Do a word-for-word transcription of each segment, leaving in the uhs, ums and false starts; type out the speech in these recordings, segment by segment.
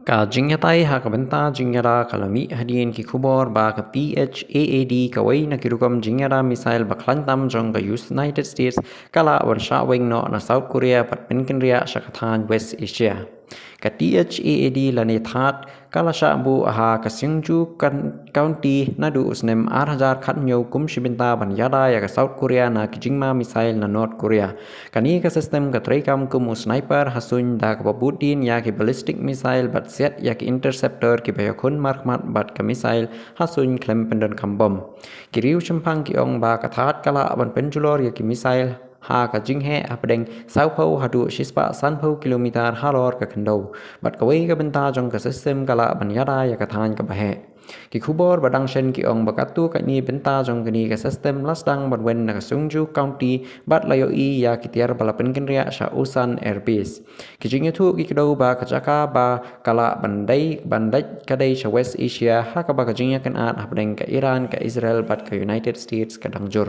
Ka jingïatai ha ka bynta jingïada ka la mih hadien ki khubor ba ka THAAD, kawei na ki rukom jingïada missile ba khlaiñ tam jong ka United States, ka la wan shah weng noh na South Korea bad pynkynriah sha ka thaiñ West Asia. Ka THAAD lane THAAD ka la shah buh ha ka Seongju County naduh u snem ar hajar khathynñiew kum shi bynta ban ïada ïa ka South Korea na ki jingma missile na North Korea. Kane ka system ka treikam kum u sniper ha suiñ da kaba bud dien ïa ki ballistic missile bad siat ïa ki interceptor kiba ïakhun markhmat bad ka missile ha suiñ khlem pyndonkam bom. Ki riew shemphang ki ong ba ka THAAD ka lah ban pynjulor ïa ki missile ha ka jingheh hapdeng sawphew haduh shispah sanphew kilometer halor ka khyndew. Bad kawei ka bynta jong ka system ka lah ban ïada ïa ka thaiñ kaba heh. Ki khubor ba dang shen ki ong ba katto katne bynta jong kane ka system la sdang ban wan na ka Seongju County bad la ïohi ïa ki tiar ba la pynkynriah sha Osan Air Base. Ki jingïathuh ki kdew ba ka jaka ba ka lah ban dei ban dei ka dei sha West Asia, ha kaba ka jingïakynad hapdeng ka Iran, ka Israel bad ka United States ka dang jur.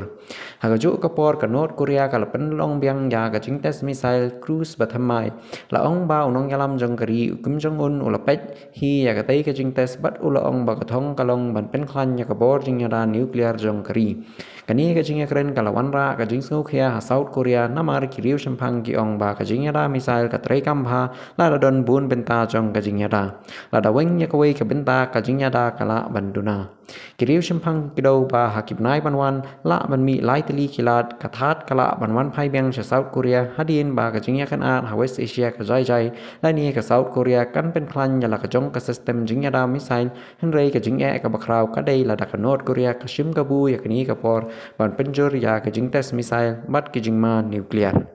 Ha kajuh ka por ka North Korea ka la pynlong biang ïa ka jingtest missile cruise ba thymmai. La ong ba u nongïalam jong ka ri u Kim Jong Un u la peit hi ïa katei ka jingtest bad u la ong ba ka thong ka long ban pynkhlaiñ ïa ka bor jingïada nuclear jong ka ri. Kane ka jingïakren ka la wanrah ka jingsngewkhia ha South Korea namar ki riew shemphang ki ong ba ka jingïada missile ka treikam bha lada don bun bynta jong ka jingïada. Lada weng ïa kawei ka bynta ka jingïada ka lah ban duna. Ki riew shemphang ki kdew ba ha ki bnai ban wan lah ban mih lai tylli ki lad, ka THAAD ka lah ban wan phai biang sha South Korea hadien ba ka jingïakynad ha West Asia ka jai jai, lane ka South Korea kan pynkhlaiñ ïa la ka jong ka system jingïada missile. Hynrei ka jingeh kaba khraw ka dei lada ka North Korea ka shim kabu ïa kane ka por ban pynjur ïa ka jingtest missile bad ki jingma nuclear.